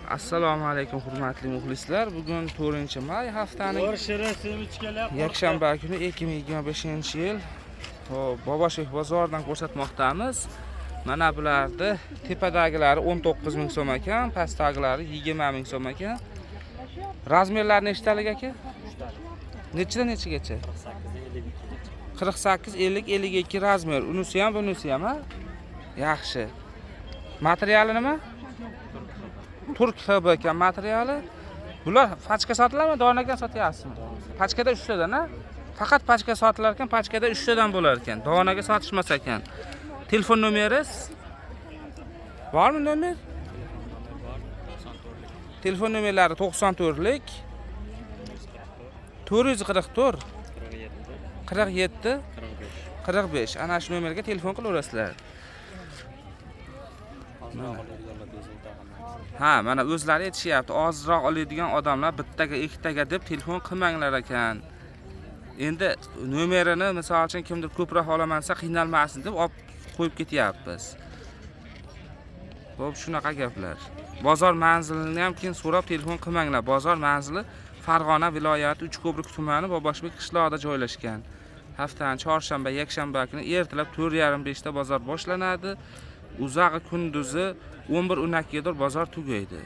Assalomu alaykum, hurmatli muxlislar. Bugun 4-may, haftaning yakshanba kuni, 2025-yil. Xo'p, Boboshbek bozoridan ko'rsatmoqdamiz. Mana bularni tepadagilari 19 ming so'm ekan, pastdagilari 20 ming so'm ekan. Размер lari nechtalik, aka? Nechidan nechagacha? 48, 50, 52 размер. Unisi ham, bunisi ham, ha? Yaxshi. Materiali nima? Turk XB ekan materiali. Bular пачка sotiladimi, donaga sotyapsizmi? Пачка da 3 tadan, a? Faqat пачка sotilar ekan, пачка da 3 tadan bo'lar ekan. Donaga sotishmas ekan. Telefon nomeringiz bormi, nomer? Telefon nomerlari 94lik 444 47 45. Ana shu nomerga telefon qilaverasizlar. Ha, mana o'zlari aytishyapti, ozroq oladigan odamlar bittaga, ikkitaga deb telefon qilmanglar ekan. Endi nomerini, misol uchun, kimdir ko'proq olaman desa, qiynalmasin deb olib qo'yib ketyapmiz. Xo'p, shunaqa gaplar. Bozor manzilini ham keyin so'rab telefon qilmanglar. Bozor manzili Farg'ona viloyati, Uchko'prik tumani, Boboshbek qishlog'ida joylashgan. Haftani chorshanba, yakshanba kuni ertalab 4:30, 5da bozor boshlanadi. Uzog'i kunduzi 11, 12 gadir bozor tugaydi.